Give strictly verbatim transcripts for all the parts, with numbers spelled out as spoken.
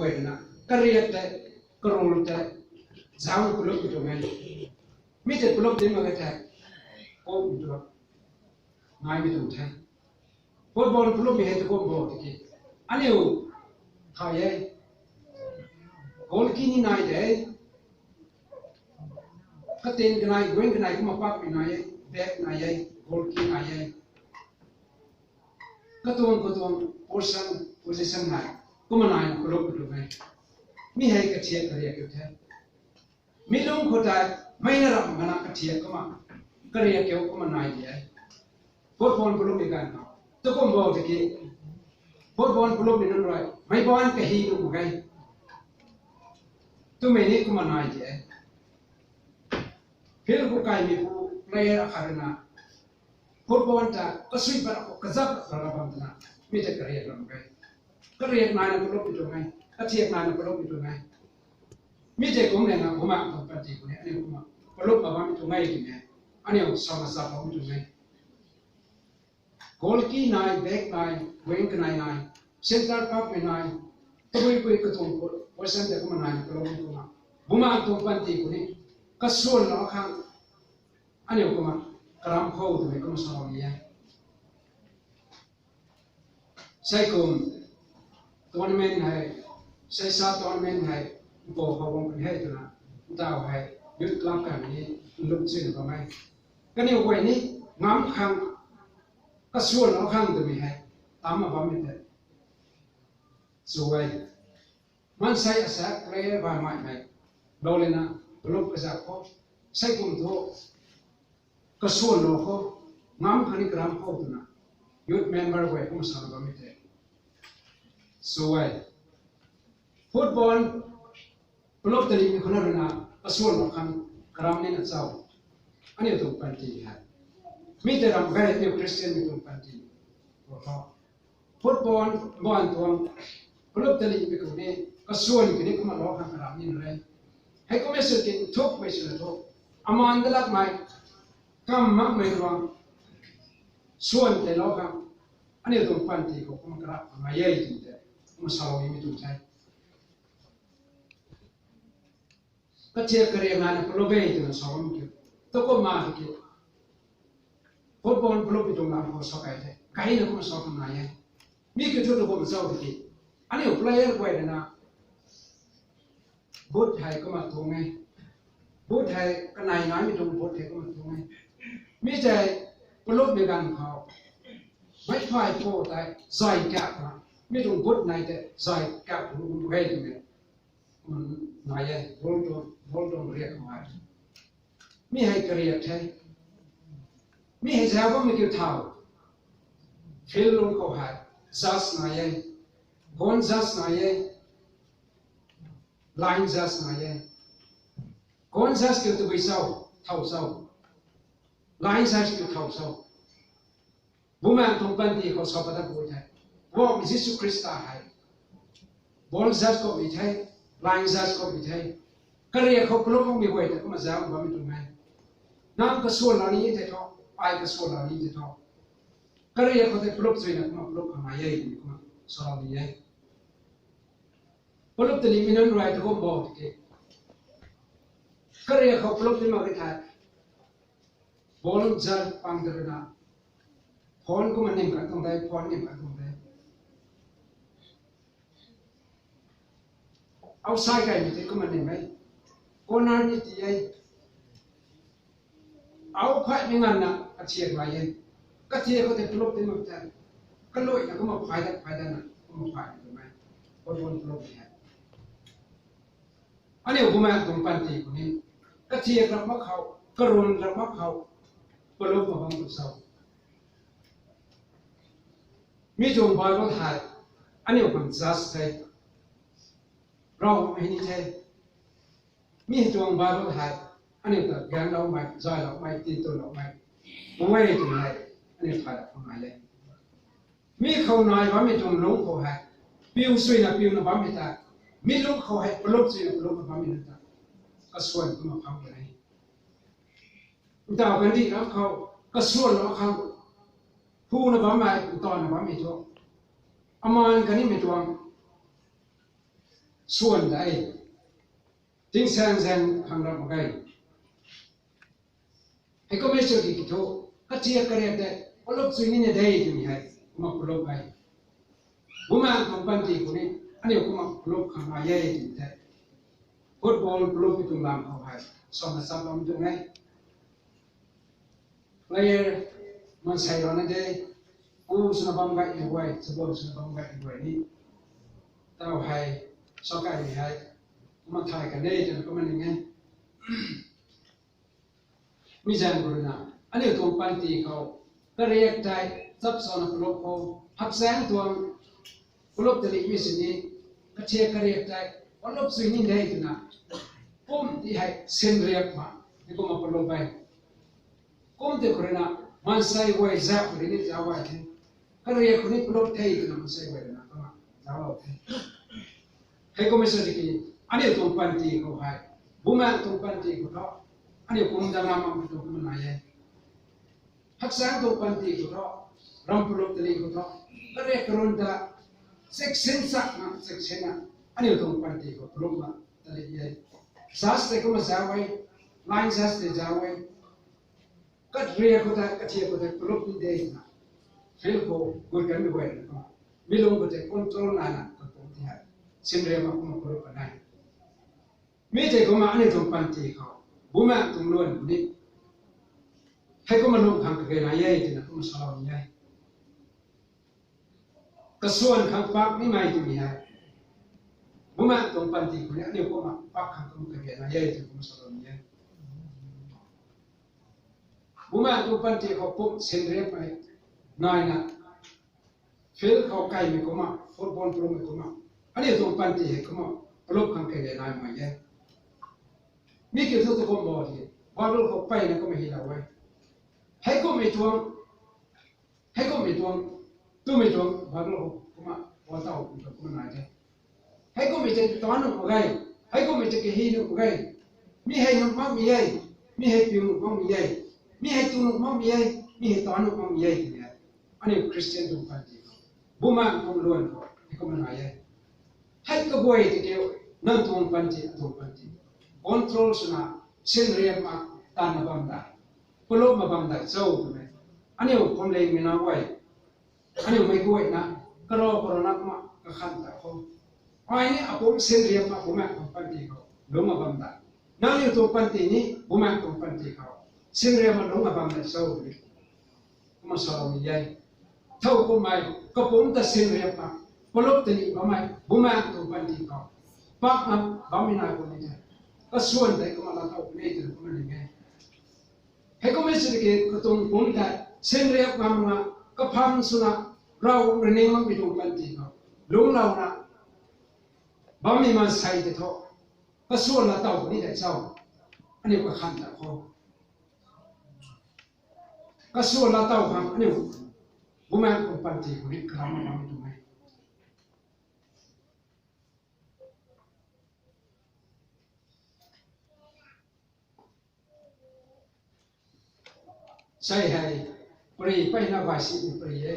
Guay na, kariak tei, karul tei, zauc pulup mi tuang e. Mi tei pulup di mak ge the, kum tu, nai mi tuang the. Football pulup mi hei tu kum bo tiki, aniu, thay e, goal kick ni nai de, katin kanei, guang kanei kumna pak mi nai e, back nai e, goal kick nai e. Katuang katuang portion, position nai, kumna nai pulup mi tuang e. Mi hei kathiak kariak kiu the. Mi lung khou tei, mei na ram mana kathiak kumna, kariak kiu kumna nai di e. Football pulup mi ganv khou, tu kum bo tiki, football pulup mi nunc rui, meic baan kahi tu mak ge. Twmei ni kumna nai di e. Field khou kaimei pu player akhat rui na, football ta kasui pat khou kazap pat ra bam twna, mi tei kariak ram mak ge. Kariak naina pulup mi tuang e, kathiak naina pulup mi tuang e. Mi tei kum le na, bumaengh tuang panty khou ni, aniu kumna pulup ma bammei tuang e twmei, aniu sa ma zap bammei tuang e. Goal kick nai, back nai, wing kanei nai, centre back mei nai, tabui pui katuang position tei kumna nai pulup mi tuang e. Bumaengh tuang panty khou ni, kasuan lou khang, aniu kumna, karam khou twmei kumna salou ni e. Sei kum, tournament hei, sei sa tournament hei, npo khou guang puni hei twna, ntau hei, youth club kang ni, nlum chuna bam e. Kaniw guay ni, ngam khang, kasuan lou khang twmei hei, tam ma bammei tei, sw e. Maansei asaekc player baihmei hei, lou lena, pulup kazauh khou, sei kum thu, kasuan lou khou, ngam khang ni karam khou twna, youth member guay kumna salou bammei tei, sw e. Football, pulup talihmei khou na rui na, kasuan lou khang karam nina cho, aniu tuang panty hei. Mi tei ram ge, aniu Christian mei tuang panty. Football, baan tuang, pulup talihmei khou ni, kasuan kani kumna lou khang karam nina re. Heikummei sw ki, nthukmei swna thu, amaan da lakmei, kam makmei tuang, suan tei lou khang, aniu tuang panty khou kumna karam nai e twmei tei, kumna salou nimei tuang the. Kathiak kariak naina pulup e twna sa bam kiu. Tu kumna tiki, football pulup mi tuang lam khou sa kai the, kaina kumna sa khang nai e. Mi kiu thu tu kumna cho tiki, aniu player guay rui na, boot hei kumna tuang e. Boot hei kanei naimei tuang boot hei kumna tuang e. Mi tei pulupmei ganv khou, meic phay pho tei zay kak na, mi tuang boot nai tei zay kak tu kum e twmei, nai e, ball tuang, ball tuang riak khou hei. Mi hei kariak the. Mi hei zauc bammei kiu thau. Field lung khou hei, judge nai e. Goal judge nai e. Line judge nai e. Goal judge kiu tabui cho, thau cho. Line judge kiu thau cho. Bumaengh tuang panty khou sa pat dat bu the. Poubauhmei Jisu Khrista hei, ball judge khou mi the, line judge khou mi the. Kariak khou pulupmei guay ta kumna zauc bammei tuang e. Nang kasuan lou ni tei thu, ai kasuan lou ni tei thu, kariak khou tei pulup chuyna kumna pulup khang nai e twmei kumna salou ni e. Pulup talihmei nunc rui tu kum bo tiki, kariak khou pulup ni mak e thei, ball judge pang ta rui na, phone kumna nim kan tuang de, phone nim kan tuang de. Outside kaimei tei kumna nim e. Corner ni ti e. Au phay mi nganvna kathiak nai e. Kathiak khou tei pulup ti mak the. Kaluaina kumna phay dat, phay datna kumna phay ni tuang e. Football pulup ni hei. Aniu bumaengh tuang panty khou ni, kathiak rap mak khou, karun rap mak khou, pulup mak bam tu cho. Mi tuang Bible hei, aniu khang judge the. Rav hei ni the. Mi tuang Bible hei, aniu ta gaengloumei, zayloumei, titwloumei, puay twmei hei, aniu thay rap khang nai e. Mi khou nai bammei tuang lungc khou hei, piu chuyna piuna bammei ta, mi lungc khou hei pulup chuyna pulupna bammei nunc ta, kasuan kumna phang kan e. Ntaw kandih ram khou, kasuan lou khang, huna bammei, ntawna bammei thu, amaan kanimei tuang, suan de. Tingsaeng zaeng khang rap mak ge. Hei kum e sw ki ki thu, kachiak kariak tei, palup chui ni na de twmei hei, kumna palup e. Bumaengh tuang panty khou ni, aniu kumna palup khang nai e twmei tei. Football palup ki tuang lam khou hei, swan na chap bam tuang e. Player maansei rana de, ku swna bam gay ni guay, chabon swna bam gay ni guay ni. Tau hei, sw kai ni hei, kumna thay kan de twna kumna ning e. Mi zaeng khou rui na, aniu tuang panty khou, kariak tei, chap swna palup khou, haksaeng tuang, palup tali mi sini, kachiak kariak tei, palup chui ni de twna, kum ti hei, sin riak ma, ni kumna palup e. Kum ti khou rui na, maansei guay zauc khou rui ni zauc guay the. Kariak khou ni palup the twna maansei guay rui na kumna zauclou the. Hei kum e sw ki, aniu tuang panty khou hei, bumaengh tuang panty khou thu, aniu kum dang ram mak tuang kumna nai e. Haksaeng tuang panty khou thu, ram palup tali khou thu, kariak karun ta, cheksin chakna, cheksinna, aniu tuang panty khou palup na tali e. Church tei kumna zauc e, line church tei zauc e. Kariak khou tei, kachiak khou tei, palup ni de na. Field khou, gut kanmei guay na, mi lung khou tei control nai na, kapum ti hei. Sin riak ma kumna palup kan e. Mi tei kumna aniu tuang panty khou, bumaengh tuang luan ni. Hei kumna lung khang kage nai e, twna kumna salou ni e. Kasuan khang pak nimei twmei hei. Bumaengh tuang panty khou ni aniu kumna pak khang kumna kage nai e, twna kumna salou ni e. Bumaengh tuang panty khou pum sin riakmei naina, field khou kaimei kumna, football palummei kumna, aniu tuang panty hei kumna, palup khang kage naimei e. Mi kiu thu tu kum bo di, Bible khou peyna kumna hilou e. Hei kummei tuang, hei kummei tuang, twmei tuang, Bible khou kumna, wa tau kumna nai the. Hei kummei tei taan nuh mak ge, hei kummei tei kahi nuh mak ge. Mi hei nuh makmei e, mi hei piu nuh makmei e, mi hei tu nuh makmei e, mi hei taan nuh makmei e twmei e. Aniu Christian tuang panty khou, bumaengh tuang luan khou, hei kumna nai e. Hei kaguay tei kiu, nang tuang panty, atuang panty, control swna, sin riak ma, taanv na bam dai, palup ma bam dai cho twmei. Aniu phuamling mei na guay, aniu mei guayna, karo karana kumna kakhan ta khou, ai ni apum sin riak ma bumaengh tuang panty khou lungc ma bam dai. Nangniw tuang panty ni bumaengh tuang panty khou sin riak ma lungc ma bam dai cho twmei, kumna salou ni e. Thow kummei, kapumc ta sin riak ma, palup ta ni bammei bumaengh tuang panty khou, pakna bammei nai puni the. Kasuan tei kumna laa tow puni twna kumna ning e. Hei kummei sw tiki katuang pumc tei sin riak ngam na, kapham swna, Ravguangc rui ning makmei tuang panty khou lungclouna bammei maansei tei thu, kasuan laa tow puni tei cho? Aniu kakhan ta khou, kasuan laa tow khang aniu bumaengh tuang panty khou ni karam ma bammei tuang e. Sei hei, pary peyna gay si ni pary e.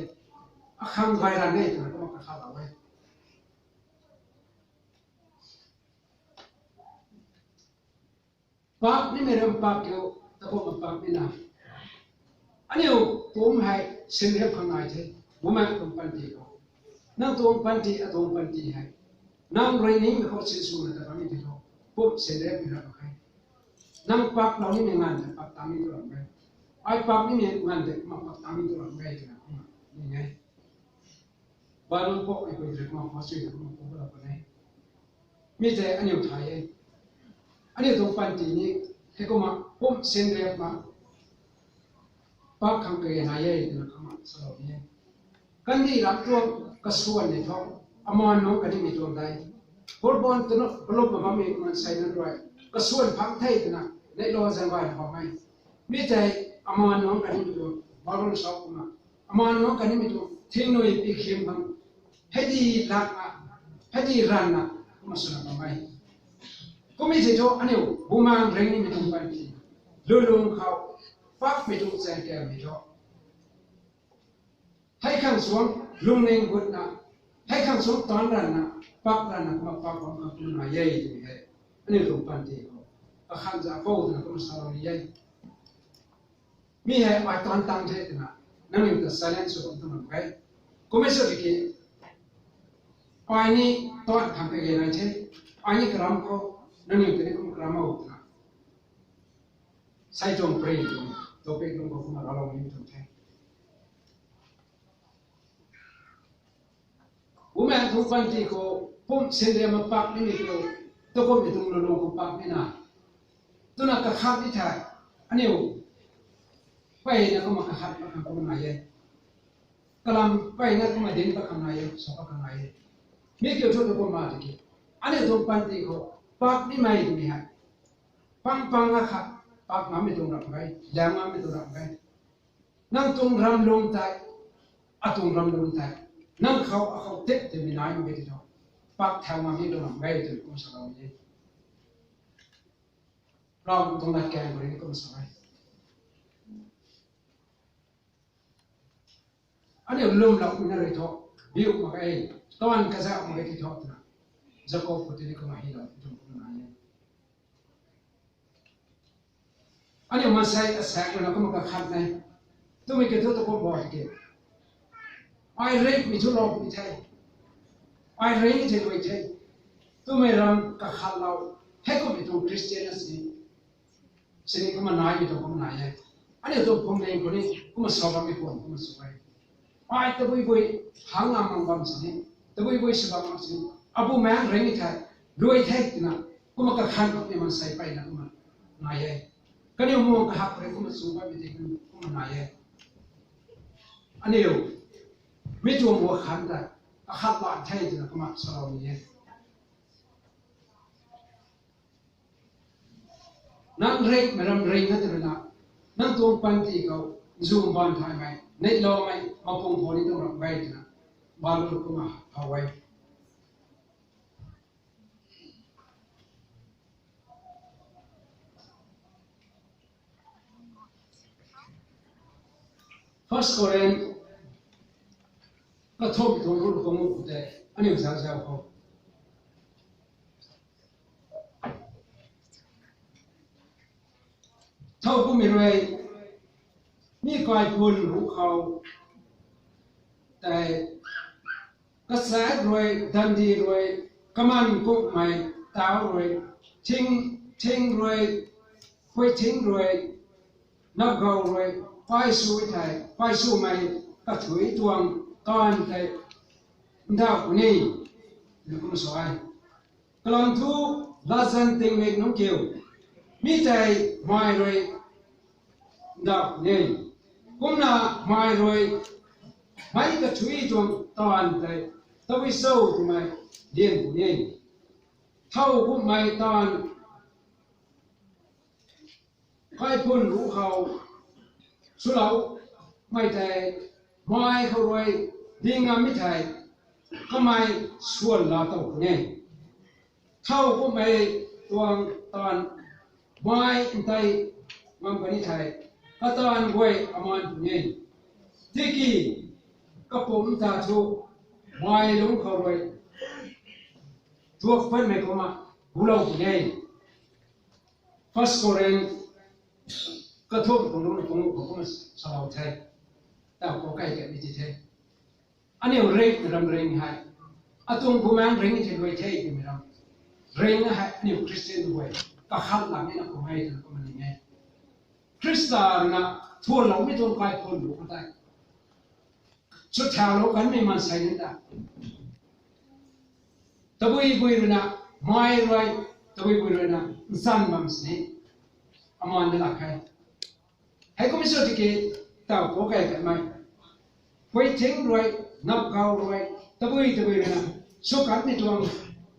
Akhang gay ran e twna kumna kakhalou e. Pak nimei ram pak kiu, takumna pak nina. Aniu pumc hei sin riak khang nai the, bumaengh tuang panty khou. Nang tuang panty, atuang panty hei, nang rui ningmei khou sinswna ta bammei tei thu, pumc sin riakmei ram mak khe. Nang paklou nimei nganv tei pak tangmei tu ram e. Ai pak nimei nganv tei kumna pak tangmei tu ram e twna kumna ning e. Bible pou mei pui tei kumna pha sui na kumna pu lou kan e. Mi tei aniu thay e. Aniu tuang panty ni, hei kumna pumc sin riak ma, pak khang kage nai e twna kumna salou ni e. Kandih ram tuang kasuan ni thu, amaan nunc kanimei tuang dei. Football twna palup ma bammei maansei nunc rui, kasuan phang the twna, neihlou zaeng gayna bam e. Mi tei, amaan nunc kanimei tuang, Bible sa kumna, amaan nunc kanimei tuang thingnui pikhim khang, heidi lakna, heidi ranna, kumna swna bam e. Kummei tei thu aniu bumaengh ring nimei tuang panty, lulung khou, pakmei tuang chaeng kamei thu, hei khang suang lungning gutna, hei khang suang taanc ranna, pak rana kumna pak bam khang kumna nai e twmei hei aniu tuang panty khou kakhan za khou twna kumna salou ni e. Mi hei ai tan tang the twna nangniw ta silence sw bam tuang ram e. Kumei sw tiki ai ni tan khang kage nai the, ai ni karam khou nangniw ta ni kumna karam o twna sai tuang pre tuang topic lung khou kumna ralou ni tuang the. Bumaengh tuang panty khou pum sinriam a pak nimei kiu, tukummei tuang lulung khou pak nina twna kakhat ni thei, aniu mpeyna kumna kakhat pat khang kumna nai e. Kalam mpeyna kumna dinc pat khang nai e, sa pat khang nai e. Mi kiu thu tukumna tiki aniu tuang panty khou pak nimei twmei hei pang pang a khat pak ngammei tuang ram ge, lam ngammei tuang ram ge. Nang tuang ram lung tei, atuang ram lung tei, nang khou akhou tip twmei nai mak ge ti tho, pak thau ngammei tuang ram ge twmei kum salou ni e. Rav tuang latkaeng khou rui ni kum sa e. Aniu lwmloumei na rui thu biu mak e, taanv kazauh mak e ti tho twna Jakob khou tei ni kumna hylou ti tuang kumna nai e. Aniu maansei asaekc rui na kumna kakhat e twmei kiu thu tukumna tiki ai ringmei thu lou puni the, ai ring the, lui the twmei ram kakhatlou, heikummei tuang Christian na sini sini kumna naimei tuang kumna nai e. Aniu tuang phwamling khou ni kumna sa bammei khwan kumna sw e. Ai tabui bui hang ngam mang bam sini, tabui bui sw bam bam sini, abumaengc ringmei thei, lui the twna kumna kakhan bammei maansei mpeyna kumna nai e. Kaniw muang kahak rui kumna chu bammei tei kumna nai e. Aniu mi tuang wakhan tei kakhat lan the twna kumna salou ni e. Nang ringmei ram ringna twna, nang tuang panty khou nzum baanv thaymei, neihloumei mapung khou ni tuang ram ge twna Bible kumna how e. First Corinth kathumh tuang ruh khou tei aniu zauc zauc khou, thow kummei rui mi kaiphun ruh khou tei kasaekc rui, dandi rui, kaman kummei tau rui, thing, thing rui, pui thing rui, napgau rui, paisw thei, paiswmei kathuic tuang taanv tei ndauh puni twna kumna sa e. Kalam thu latzan tingmik nunc kiu, mi tei mei rui ndauh puni, kumna mei rui meic kathuic tuang taanv tei tabui cho twmei lian puni. Thow kummei taanv kaiphun ruh khou swloumei tei mei khou rui ding ngammei thei kamei swan laa tow puni. Thow kummei tuang taanv mei ntei ngam kani thei kataanv guay amaan puni. Tiki kapumc ta thu mei lungc khou rui tuak patmei kumna gulou puni. First Corinth kathumh tuang ruh na panguh khou kumna salou the. Tau khou kai kani ti the. Aniu ringmei ram ring hei, atuang bumaengc ringmei thei lui the twmei ram ring hei aniu Christian guay kakhat lam nina khou hei twna kumna ning e. Khrista rui na thuanloumei tuang kaiphun ruh khou tei sw thaulou kanmei maansei nunc ta tabui bui rui na, mei rui, tabui bui rui na nchan bam sini amaan da lak khe. Heikummei sw tiki tau khou kai kanmei pui thing rui, napgau rui, tabui tabui rui na sw kanmei tuang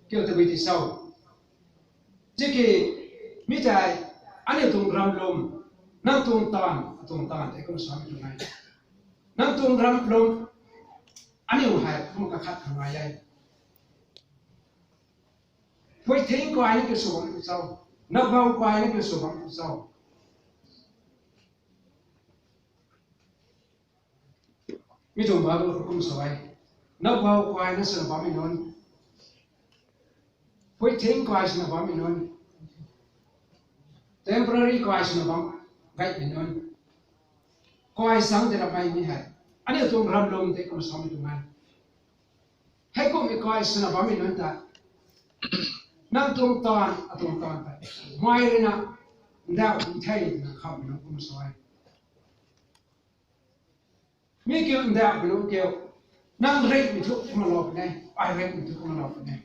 kiu tabui ti cho? Tiki mi tei aniu tuang ram lwm, nang tuang taanv, atuang taanv tei kumna samei tuang e. Nang tuang ram lwm aniu hei kumna kakhat khang nai e. Pui thing kaina kiu sw bam tu cho? Napgau kaina kiu sw bam tu cho? Mi tuang Bible khou kum sa e, napgau kaina swna bammei nunc Hui thing kai swna bammei nunc, temporary kai swna bam gaymei nunc, kai sang de ramei mi hei, aniu tuang ramlum tei kum samei tuang e. Heikumhmei kai swna bammei nunc ta, nang tuang taanv, atuang taanv tei, mei rui na ndauh the twna khammei nunc kum sa e. Mi kiu ndauh puni kiu, nang ringhmei thu kumna lou puni, ai ringhmei thu kumna lou puni.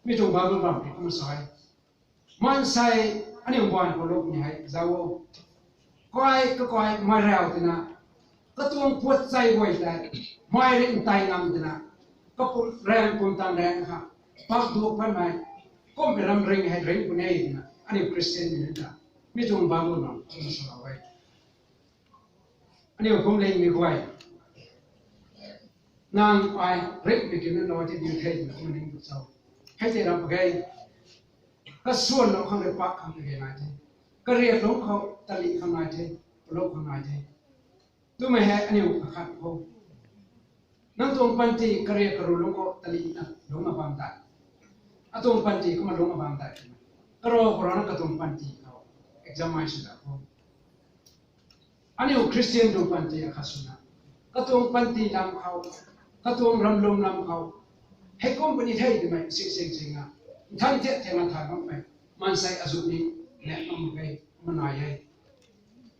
Mi tuang Bible bam tei kumna sa e. Maansei, aniu mbaanv khou luk ni hei zauc o. Kai, kakai mei rau twna, katuang puat chai guay tei, mei ringhmei tei ngam twna, kapumc raeng, pumtan raeng kha, pak duak patmei, kummei ram ring hei ring puni twna aniu Christian ni ta, mi tuang Bible bam kumna salou e. Aniu phuamling ni guay, nang ai ringhmei kiu na lou tei diu the twna kumna ning tu cho? Hei tei ram page. Kasuanlou khang rui pak khang kage nai the. Kariaklungc khou talih khang nai the, paluk khang nai the. Twmei hei aniu kakhat khou, nang tuang panty kariak karu lungc khou talihna lungc na bam tei, atuang panty kumna lungc na bam tei, karo karo na katuang panty khou examine sw da khou, aniu Christian tuang panty akhat swna, katuang panty lam khou, katuang ramlum lam khou, heikum puni the twmei sik sing sing na, nthan thiat thiat na thay makmei maansei azuh ni, nek mak mak e, kumna nai e.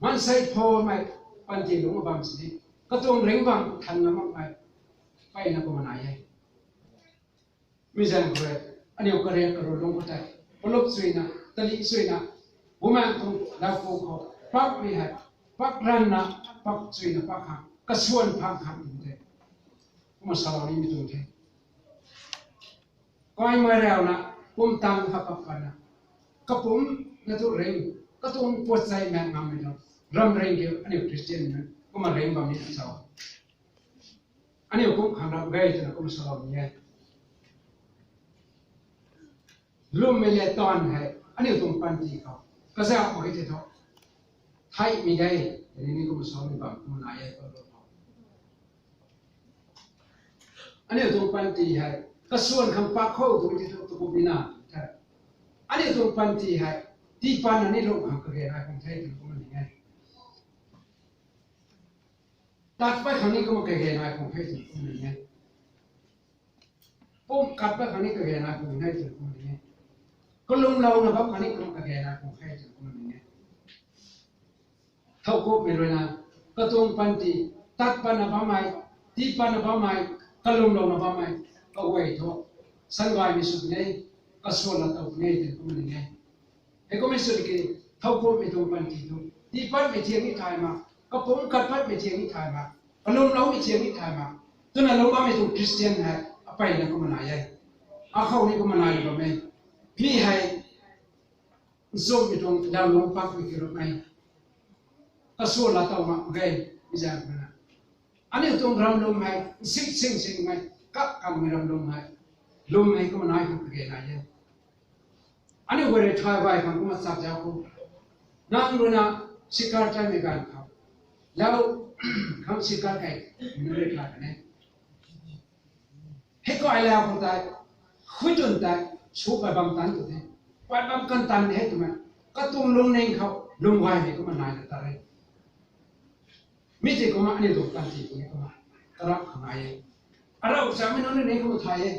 Maansei phoumei panty lungc bam sini, katuang ring bam than ngam makmei, mpeyna kumna nai e. Mi zaeng khou rui, aniu kariak karu lungc khou tei, palup suina, talih suina, bumaengh tuang lau pu khou, pakmei hei, pak ranna, pak suina pak khang, kasuan phang khang ni the. Kumna salou nimei tuang the. Kaimei rauna, pumtan kha pak patna, kapumc na tu ring, katuang puat chai maek ngammei tu, ram ring kiu aniu Christian na, kumna ring bam ni cho? Aniu kum khang rap ge twna kum salou ni e. Lwmmei le taanv hei aniu tuang panty khou kazauh mak e tei thu, theihmei de, tini ni kum samei bam kumna nai e, Paul khou. Aniu tuang panty hei kasuan khang pak khou tu tei thu, tukum ni na the. Aniu tuang panty hei tiipanna ni lung khang kage nai khang the twna kumna ning e. Tat pat khang ni kumna kage nai khang the twna kumna ning e. Pumc kat pat khang ni kage nai khang the twna kumna ning e. Kalumlouna bam khang ni kumna kage nai khang the twna kumna ning e. Thowkumhmei rui na, katuang panty, tat patna bammei, tiipanna bammei, kalumlouna bammei, kaguay thu, sangaymei sw puni, kasuan laa tow puni twna kumna ning e. Heikummei sw ki, thowkumhmei tuang panty thu, tiipatmei thiang ni thay mak, kapumc kat patmei thiang ni thay mak, kalumloumei thiang ni thay mak, twna lung bammei tuang Christian hei, apeyna kumna nai e. Akhou ni kumna nai bam e. Mi hei, nchumhmei tuang daulungc pakmei kiu rap e. Kasuan laa tow mak ge, mi zaeng khou na. Aniu tuang ramlum hei, nsik sing singmei, kak kanmei ramlum hei, lwmmei kumna nai khang kage nai e. Aniu guay rui thay bai khang kumna chap zauc khou, nang rui na sikar taimei ganv khou, lau khang sikar kei, nang rui thay kan e. Hei kai lau khou tei, khui tun tei, sw pat bam tan tu the. Pat bam kan tan de hei twmei, katuang lungning khou lwm gaymei kumna naina ta re. Mi tei kumna aniu tuang panty tei kumna karap khang nai e. Arau chamei nunc ni kumna thay e.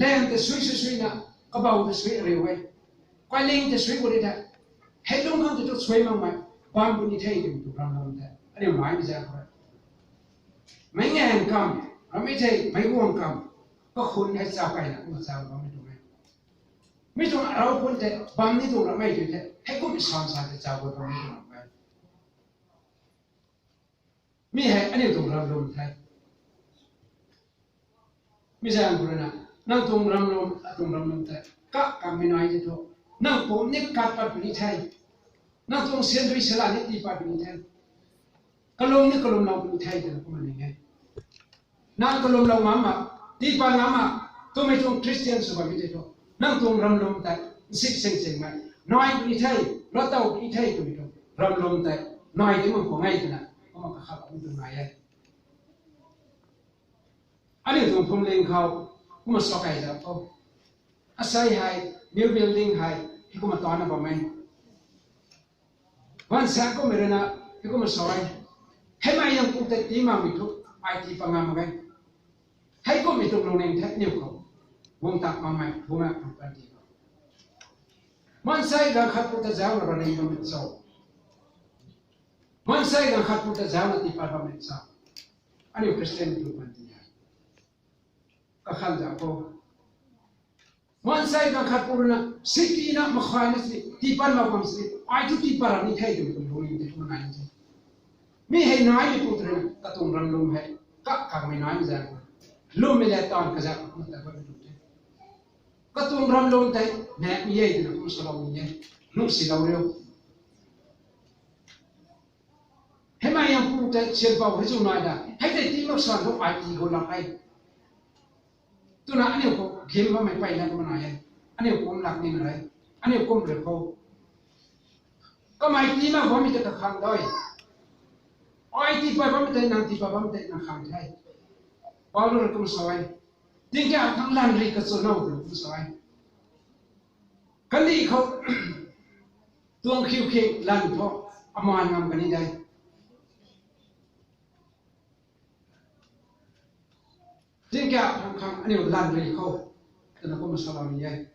Laeng tei sui sui suina, kabau tei sui ariu e. Kailing tei sui gu ri the. Hei lung khang tei tu suai makmei bam puni the twmei tuang ramlum tei aniu naimei zaeng khou, meic ngaeng kam, rammei thei meic guang kam, kakhun hei cha kayna kumna cha bammei tuang e. Mi tuang arau khun tei bam ni tuang ramei tei the, heikum san sa tei cha gu bammei tuang ramei. Mi hei aniu tuang ramlum the. Mi zaeng khou rui na, nang tuang ramlum, atuang ramlum tei kak kanmei nai tei thu, nang pumc ni kat pat puni the. Nang tuang siandui sala ni tii pat puni the. Kalum ni kalumlou puni the twna kumna ning e. Nang kalumlou ngam mak, tiipat ngam mak twmei tuang Christian sw bammei tei thu, nang tuang ramlum tei nsik sing singmei nai puni the, laa tow puni the twmei tuang ramlum tei nai ti mak khwan e twna kumna kakhat bammei tuang nai e. Aniu tuang phuamling khou, Kumna sa kai zauc khou, asei hei, new building hei, heikumna tana bam e. Baansa kummei rui na, heikumna sa e. Heimei yangpu tei tii makmei thu, ai tii pat ngam mak ge. Heikummei tuang lungning the aniu khou. Guang tak makmei, guang mak khang kan ti khou. Maansei ganv khat pu ta zaucna running bammei cho. Maansei ganv khat pu ta zaucna tii pat bammei cho. Aniu Christian tu kan ti e. Kakhan zauc khou. Maansei ganv khat pu rui na, sikina, makhaina si, tii pat mak bam si, ai thu tii pat ram ni the twmei tuang lungning tei kumna nai the. Mi hei naimei pu tei rui na, katuang ramlum hei, kak kakmei naimei zaeng khou, lwmmei le taanv kazak kumna ta bammei tuang the. Katuang ramlum tei, naimei e twna kum salou ni e, lungcsilou riu. Heimei yangpu tei sianpou hei chu nai da. Hei tei tii mak san thu ai tii khou lak e. Twna aniu khou gim bammei mpeyna kumna nai e. Aniu kum lak ni na e. Aniu kum rui khou. Kamei tii mak bammei tei kakhang dui. Ai tii pat bammei tei, nang tii pat bammei tei, nang khang the. Paul rui kum sa e. Tingkauh khang lanv rui kachun o twna kum sa e. Kandih khou, tuang khiu khing lanv thu, amaan ngam kan ni de. Tingkauh khang khang aniu lanv rui khou, twna kumna salou ni e.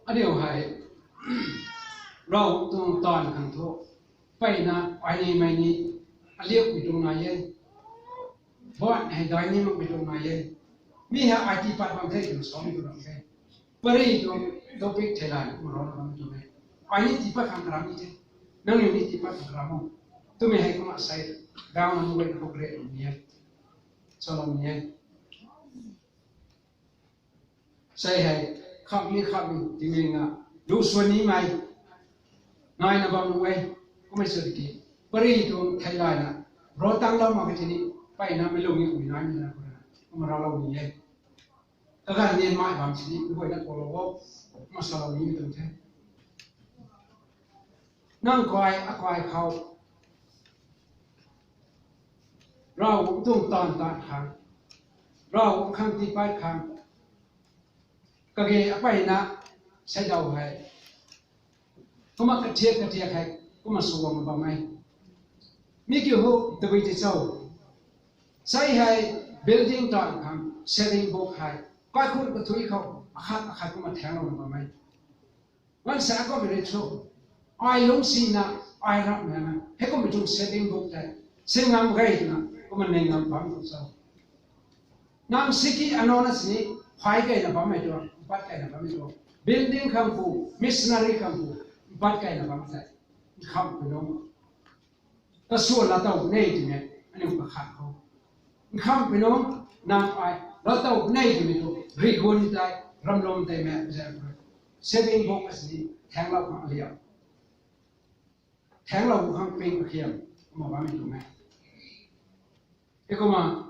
Aniu hei, Rav tuang taanv khang thu, mpeyna ai ni mei ni, aliupmei tuang nai e. Baanc hei dai ni makmei tuang nai e. Mi hei ai tii pat bam the twna samei tuang ram the. Pary tuang topic theilayna kumna rana bammei tuang e. Ai ni tii pat khang karam ni the. Nangniw ni tii pat khang karam o. Twmei hei kumna sei, dauna mei guayna khou kre ni e. Salou ni e. Sei hei, khamhmei khamhmei tingmei nga, lu swan nimei, naina bam nuh e, kummei sw tiki, pary tuang theilayna, ro tanglou mak ke tini, mpeyna mei lungning mei naimei na khou rana, kumna raclou ni e. Kaganv nian mai bam sini, mei guayna kalou o, kumna salou nimei tuang the. Nang kai, akai khou, Ravguangc tuang taanv taanv khang, Ravguangc khang tii pat khang, kage mpeyna, seidaw hei, kumna kathiak kathiak hei, kumna suang bam e. Mi kiu hu, tabui ti cho. Sei hei, building taanv khang, saving book hei, kaikhun kathui khou, akhat akhat kumna thaenglouna bam e. Ganv sa kummei rui thu, ai lungcsina, ai ramhna, heikummei tuang saving book tei, sin ngam mak ge twna, kumna ning ngam bam tu cho. Nang siki anona sini, phay keyna bammei tuang, mpat keyna bammei tuang, building khang pu, missionary khang pu, mpat keyna bam tei, nkhamhpui nung, kasua laatow puni twmei, aniu kakhat khou. Nkhamhpui nung, nang ai, laatow puni twmei thu, rigun tei, ramlum tei mei zaeng khou, saving book asini, thaenglou khang aliau, thaenglou khang ping akhiam, kumna bammei tuang e. Heikumna,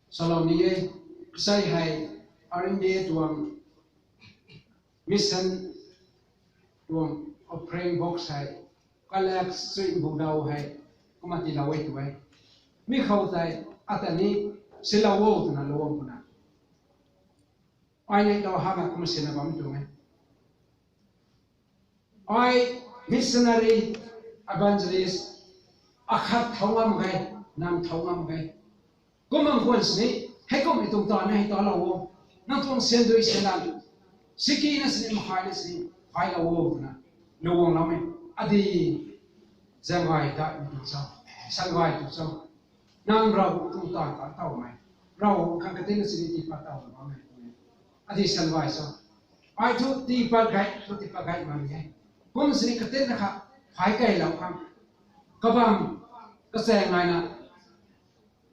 salou ni e, sei hei, R N B A tuang, mission tuang offering box hei, collect sui bu dau hei, kumna tiilou e tu e. Mi khou tei, ata ni, silou o twna lou o twna. Ai nei lou hana kumna sina bam tuang e. Ai missionary, evangelist, akhat thau ngam mak ge, nang thau ngam mak ge. Kumna khwan sini, heikummei tuang taanv na hei talou o. Nang tuang siandui sianlan, sikina sini, makhaina sini, phaylou o twna, lou guangloumei, adi, zangay daihmei tu cho, sangay tu cho. Nang Ravguangc tuang taanv ta tawmei, Ravguangc khang katinna sini tii pat tawna bammei, adi sangay cho. Ai thu tii pat gay, thu tii pat gay mak e. Kum sini katinna kha, phay keylou khang, kabam, kachaeng naina,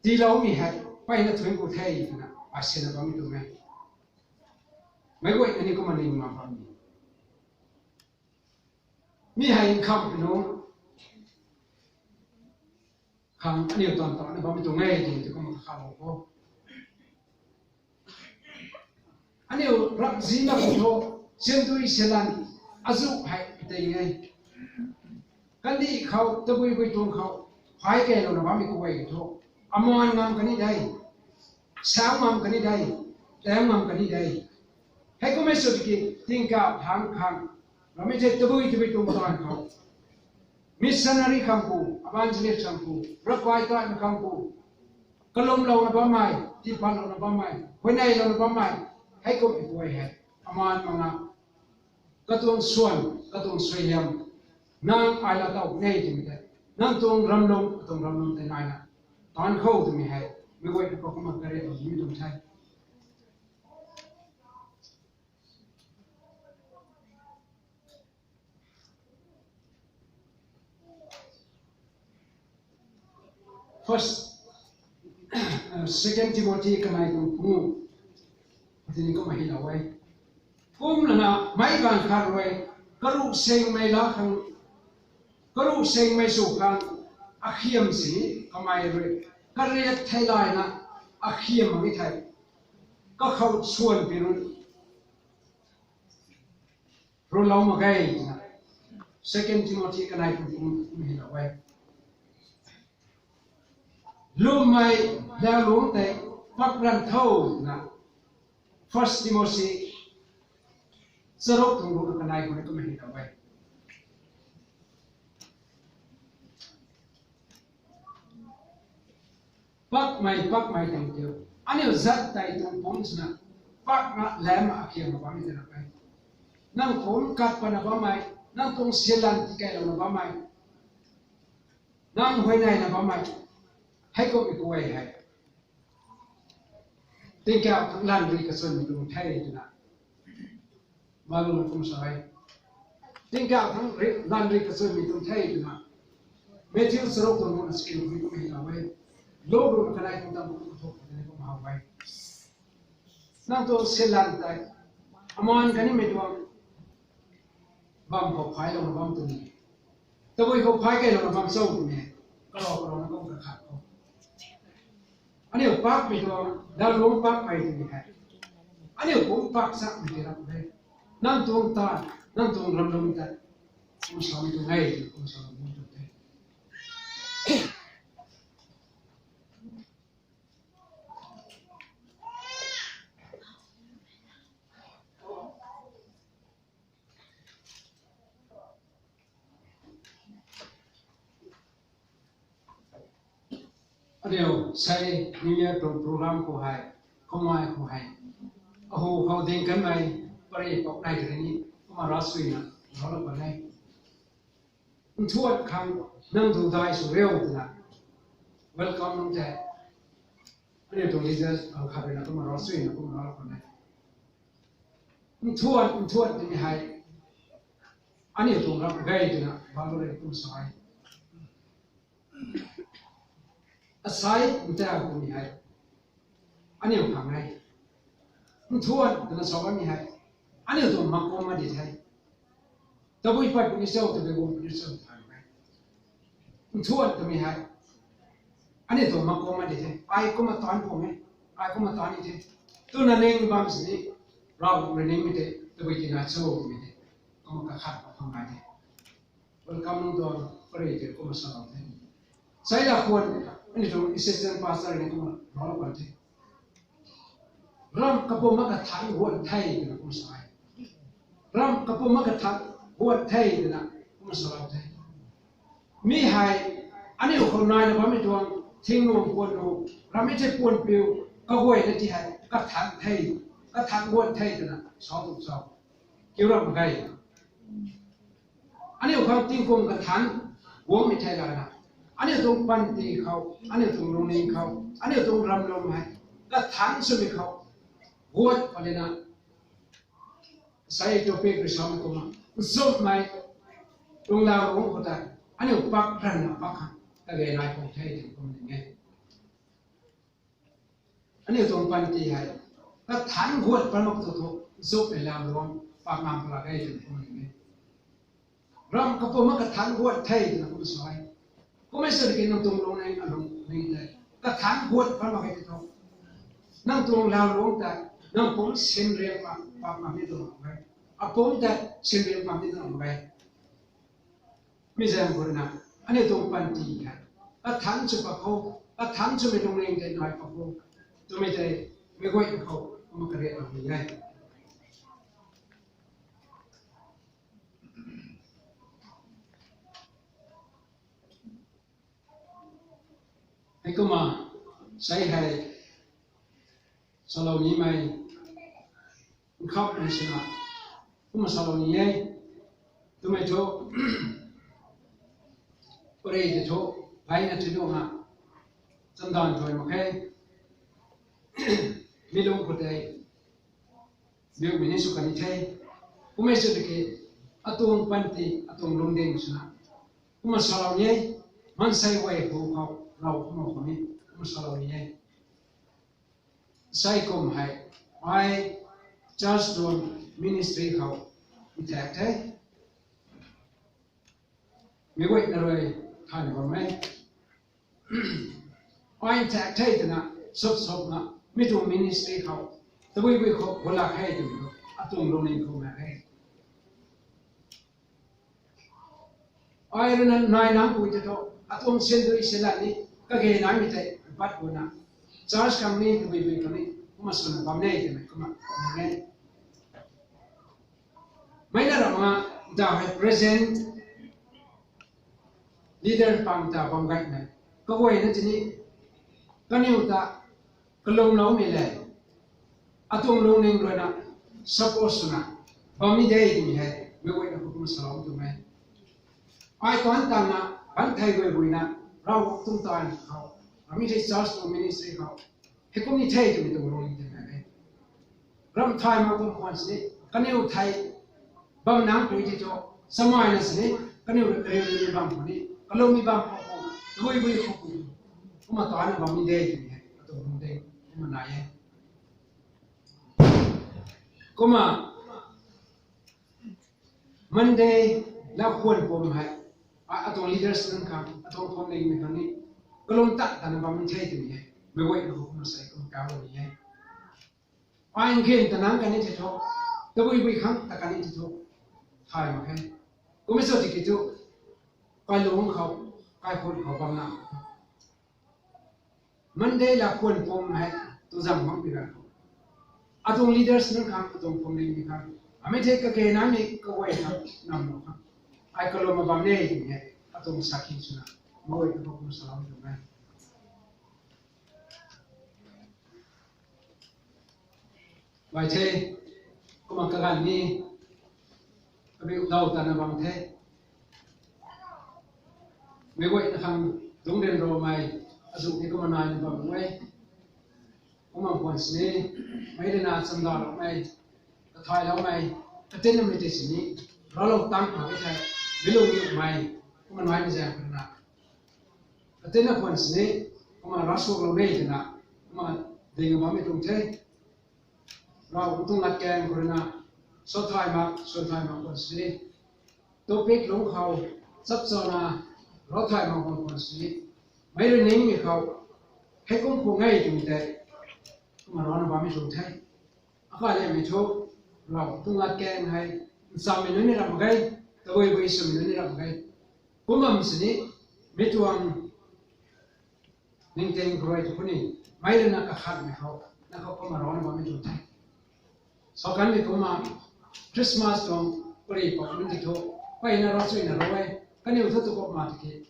tiiloumei hei, mpeyna thuanc ku the twna, ai sina bammei tuang e. Meic guayna ni kumna ning mak bam ni. Mi hei nkhamhpui nung khang aniu taanv tana bammei tuang e twmei tu kumna kakhalou kho. Aniu ramhzi na khou thu, Sentui selan azu hei tei e. Kandih khou, tabui bui tuang khou, phay keylouna bammei kaguay thu, amaan ngam kani de, sau ngam kani de, taeng ngam kani de. Heikumhmei sw tiki, tingkauh thangc khang, rammei the tabui tabui tuang taanv khou, missionary khang pu, evangelist khang pu, ravkai taanv khang pu, kalumlouna bammei, tiipatlouna bammei, huayneylouna bammei, heikumhmei kaguay hei, amaan manga, katuang swan, katuang suaihiam, nang ai la taw ne twmei tei, nang tuang ramlum, katuang ramlum tei naina, taanv khou twmei hei, meic guay ta khou kumna kariatlou nimei tuang the. First, uh, Second Timothy kanei tuang pungu. Tini kumna hilou e. Kumlana meic gaanv khat rui, karuh sengmei la khang, karuh sengmei sw khang, akhiam sini kamei rui, kariat theilayna, akhiam mak e thei, kakhou swan pi rui, rulou mak ge twna, Second Timothy kanei tuang pungu kumna hilou e. Lwmmei lauruangc tei pak ranv tho twna, First Timothy charuk tuang ruhna kanei khou ni kumna hilou e. Pakmei, pakmei tang kiu. Aniu zat tei tuang pumc swna, pakna lam akhiamna bammei tei ra e. Nang pumc kat patna bammei, nang tuang sialan tikeylouna bammei, nang huayneyna bammei, heikumhmei kaguay hei, tingkauh thangc lanv rui kachwnmei tuang the twna, Bible na kum sa e. Tingkauh thangc rui, lanv rui kachwnmei tuang the twna, Matthew charuk tuang ruhna chakiu khou ni kumna hilou e. Luke ruhna kanei tuang tam khou kathumh khou ni kumna how e. Nang tuang sialan tei, amaan kanimei tuang, bam khou phaylouna bam twni, tabui khou phay keylouna bam cho twni, karou karouna kum kakhat khou, aniu pakmei tuang, lauruangc pakmei twmei hei, aniu pumc pak chakmei tei ra e. Nang tuang taanv, nang tuang ramlum tei, kum samei tuang e, kum samei tuang the. Aniu sei New Year pro-, program khou hei, khou mai khou hei, ahu khou ding kanmei, pary pok nai kari ni, kumna ravsuina, ralou kan e. Nthuan khang nang tu dai sw riu twna, welcome nunc tei, aniu tuang leaders khang khat ruina kumna ravsuina kumna ralou kan e. Nthuan, nthuan twmei hei, aniu tuang ram ge twna Bible rui kum sa e. Asei, ntau twmei hei, aniu khang e. Nthuan twna sa bammei hei, aniu tuang makum ma di the. Tabui pat puni cho, tabui guang puni cho than e. Nthuan twmei hei, aniu tuang makum ma di the. Ai kumna taanc pung e, ai kumna taanc ni the, twna ning bam sini, Ravguangc rui ningmei tei tabui tina cho twmei tei, kumna kakhat khou khang nai the. Welcome nunc tuang pary tei kumna salou the. Sei la khwan, aniu tuang assistant pastor ni kumna ralou kan the. Ram kapwm makathanc guan the twna kum sa e. Ram kapwm makathanc guan the twna kum salou the. Mi hei, aniu khou naina bammei tuang, thingnuang puan nu, rammei thei puan piu, kaguayna ti hei, kathanc the, kathanc guan the twna, sa tu cho. Kiu ram mak ge. Aniu khang tingkum kathanc guangmei thei lana, aniu tuang panty khou, aniu tuang lungning khou, aniu tuang ramlum hei, kathanc swmei khou, guat palina, sei topic rui samei kumna, nchumhmei tuang lauruangc khou tei, aniu pak ranvna pak khang, kage nai khou the twna kum ding e. Aniu tuang panty hei, kathanc guat pat mak tu thu, nchumhmei lauruangc pak ngam pala ge twna kum ding e. Ram kapwm makathanc guan the twna kum sa e. Kummei sw tiki nang tuang lungning, alungning tei, kathanc guat pat mak ge tei thu, nang tuang lauruangc tei, nang pumc sin riak pa, pak ngam ni tu mak e. Apumc ta sinriam pam ni na mak ge. Mi zaeng khou rui na, aniu tuang panty hei, athan sw pak khou, athan swmei lungning tei nai pak khou, twmei tei, meic guayna khou, kumna kariak lou ni e. Heikumna, sei hei, salou nimei, nkhamhmei swna, kumna salou ni e, twmei thu, parei tei thu, peyna thui nuh na, chamdan thuy mak khe, mi lung khou tei, biumei ni sw kan ni the, kummei sw tiki, atuang panty, atuang lungding swna, kumna salou ni e, maansei guay hu khou, rau kumna khou ni, kumna salou ni e. Sei kum hei, ai church tuang ministry khou, nthak the. Meic guayna rui thay bam e. Ai nthak the twna, sop sopna, mi tuang ministry khou, tabui bui khou, gulak khe twmei, atuang lungning khou mak khe. Ai rui na nai nang pui tei thu, atuang sandui sila ni, kage naimei tei, pat kuna. Church khang ni, tabui bui khang ni, kumna swna bam e twmei, kumna, bam e. Meic na ramna, ta hei present leader pang ta bam gaymei. Kaguayna tini, kaniw ta, kalumloumei le, atuang lungning rui na, support swna, bam ni de twmei hei, meic guayna khou kumna salou tuang e. Ai tuang tangna, ban thei guay guayna, Ravguangc tuang taanv khou, ami thei church tuang ministry khou, heikum ni the twmei tuang lungning tei na e. Ram thay mak bam khwan sini, kaniw thei, bam nang pui tei thu, samei na sini, kaniw rui kariu ni bam khou ni, kaloumei bam khou khou, tabui bui khou khou, kumna taanna bam ni de twmei hei, atuang lungding, kumna nai e. Kumna, Monday, lakhwan pum hei, a, atuang leaders nunc khang, atuang phuamlingmei khang ni, kalum tat tana bam ni the twmei hei, meic guayna khou kumna sei kumna kau ni e. Ai ngin ta nang kan ni tei thu, tabui bui khang ta kan ni tei thu, thay mak khe. Kummei sw tiki thu, kailung khou, kaikhun khou bam na. Monday lakhwan pum hei, tu zang mak pi gan khou, atuang leaders nunc khang, atuang phuamlingmei khang, amei thei kage naimei kaguay khang, nam nu khang, ai kalum bam ne twmei hei, atuang sakhi swna, meic guayna khou kumna salou tuang e. Bai the, kumna kaganv ni, kabiu dau tana bam the. Meic guayna khang dungc ryanramei, azuh ni kumna naina bam e. Kumna khwan sini, meic rui na chamdaloumei, kathayloumei, katinmei tei sini, raclou tang khang e thei, meic lung niwmei, kumna naimei zaeng khou rui na, katinna khwan sini, kumna ravsuaklou ni twna, kumna ding bammei tuang the. Rav tuang latkaeng khou rui na, sothay mak, sothay mak khwan sini, topic lungc khou, chapchana, ravthay mak khwan khwan sini, meic rui ningmei khou, heikum khou nge twmei tei, kumna rana bammei tuang the. Akaliamei thu, Rav tuang latkaeng hei, nchammei nunc ni ram mak ge, tabui bui swmei nunc ni ram mak ge. Kum bam sini, mi tuang ningting khou rui tu khou ni, meic rui na kakhatmei khou, na khou kumna rana bammei tuang the. Saukanmei kumna, Christmas tuang pari pou nunc ti thu, peyna ravchuina rou e, kaniw thu tu kumna tiki,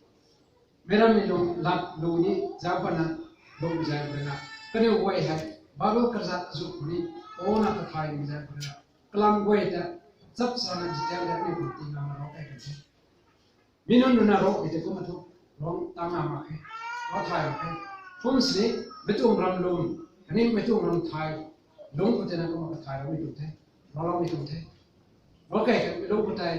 meic rammei lung lat lu ni zauc patna, lung zauc patna, kaniw guay hei, Bible kazat azuh khou ni, ona kathaymei zauc patna, kalam guay ta, chapchana detail ta aniu khou tina rou e kan the. Mi nunc rui na rou e tei kumna thu, rang tang na mak khe, ravthay mak khe. Kum sini, meic tuang ram lung, khatni meic tuang ram thay, lungc khou tei na kumna kathay loumei tuang the, racloumei tuang the. Ravkai kanmei lungc khou tei,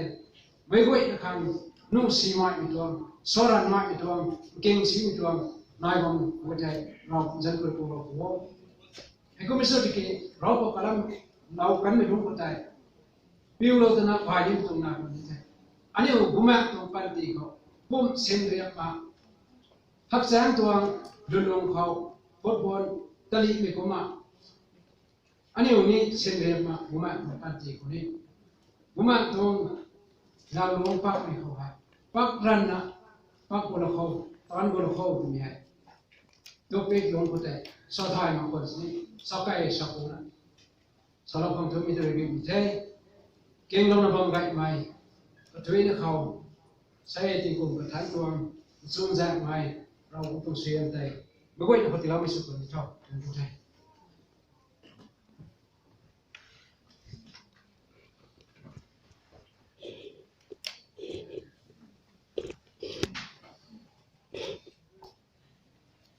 meic guayna khang, nuh simaimei tuang, saranmaimei tuang, nking simei tuang, nai bam khou tei, Rav zanc khou rui pulou khou o. Heikum sw tiki, Rav pou kalam, lau kanmei lungc khou tei, piulou twna phay ni tuang na kan the. Aniu bumaengh tuang panty khou, pum simriap ma, hakchaeng tuang lwnlung khou, football, talimei kumna, aniu ni simriap ma, bumaengh tuang panty khou ni, Bumaengh tuang lalung pakmei khou hei, pak ranna, pak gulou khou, taanc gulou khou twmei hei, topic lungc khou tei sa thay mak khwan sini, sa kei sa kuna, salou khang thumei tei ri bimei the. Kinglouna bam gaymei, kathuina khou, sei tingkum kathanc tuang, chunzaenghmei, Ravguangc tuang suaihiam tei, meic guayna khou tiiloumei sw khwan ni tho twna tu the.